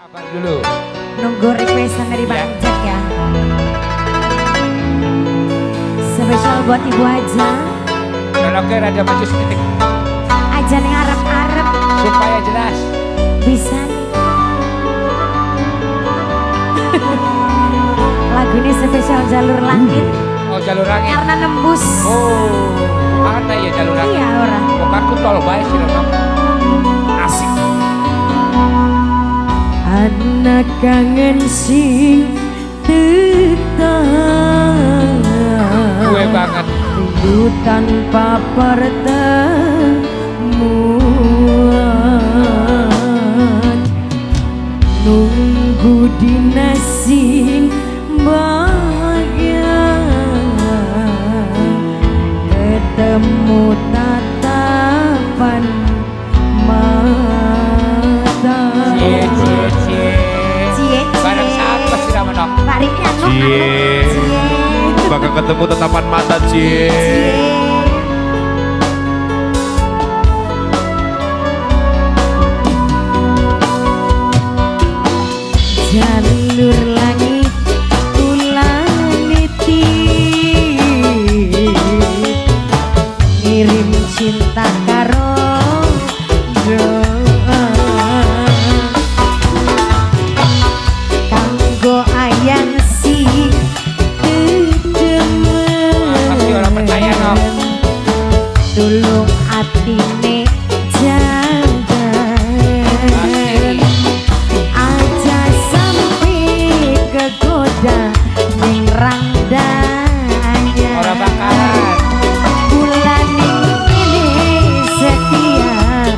Sabar dulu. Nunggu requestan dari Bang Jack ya. Spesial buat ibu aja. Oke, rada maju sedikit. Aja nih arep-arep. Supaya jelas. Bisa nih. Lagu ini spesial jalur langit. Oh, jalur langit. Karena nembus. Oh, mana ya jalur langit? Iya, orang. Bukan tol bae sih, asik. Anak kangen sing tetap. Gue banget. Rindu tanpa pertemuan. Nunggu dina sing bahagia. Ketemu tatapan mata. Cie, cie, cie. Cie, cie. Bareng siapa sih Ramano? Pak Riki anu, Cie. Cie. Bakal ketemu tatapan mata, cie. Cie. Jalur langit kula niti, ngirim cinta karo doa kanggo ayang sing Pasti orang percaya, no. Tulung atine jangan aja sampai kegoda ning rangdanya. Ora bakalan. Bulan ini setia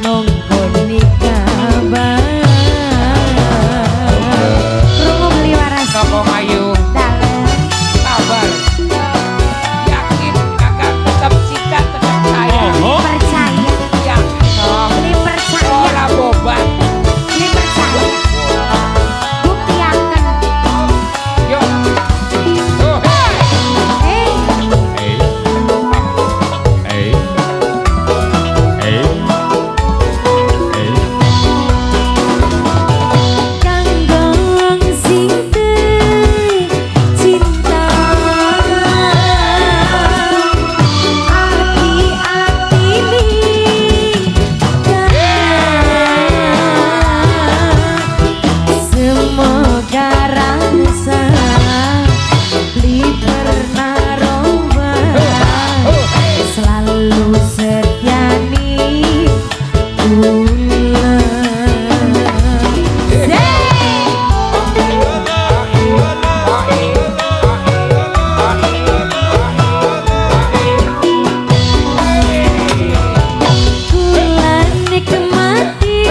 nunggu kabar. Krungu beli waras. Nopo ayu? Dalem. Sabar. Yakin kakak tetap cinta, tetap sayang. Oh. Percaya. Yakin no. Beli percaya. Ora bobat. Beli percaya. Buktiaken. Yo. Oh, hey. Eh, Eh. Eh. Eh. Eh. Kanggo wong sing cinta, ati-ati ning semoga rasa beli pernah robah, selalu setia ning kula. Kula nikmati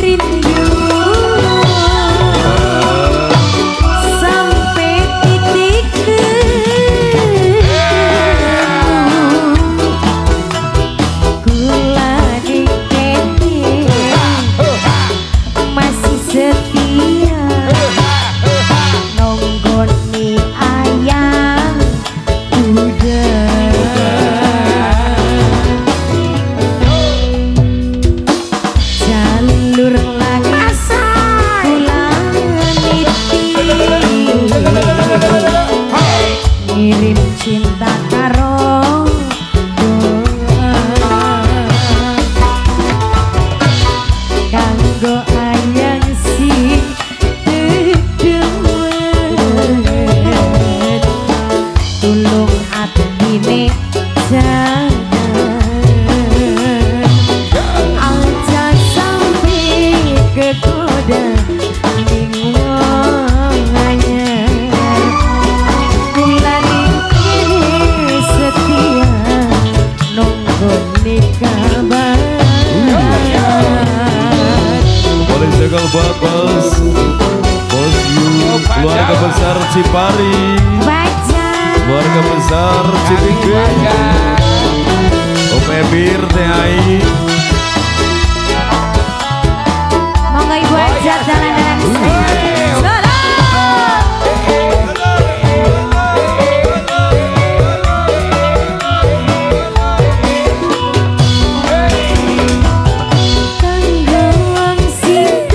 rindu sampai titik temu. Kula nikmati masih setia nonggoni ayang duda. Jalur langit kula niti, ngirim cinta karo doa kanggo ayang sing dedemen, tulung atine jangan aja sampai kegoda ning wong anyar. Kula kene setia nunggoni kabar. Boleh segel buat bos. Bos Yu, keluarga besar Cipari, Baca. Keluarga besar Cipike, Om Emir, TAI. Monggo ibu aja jalan-jalan. Kanggo wong sing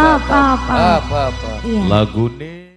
Up, up, up. Up, up, up. Iya. Lagune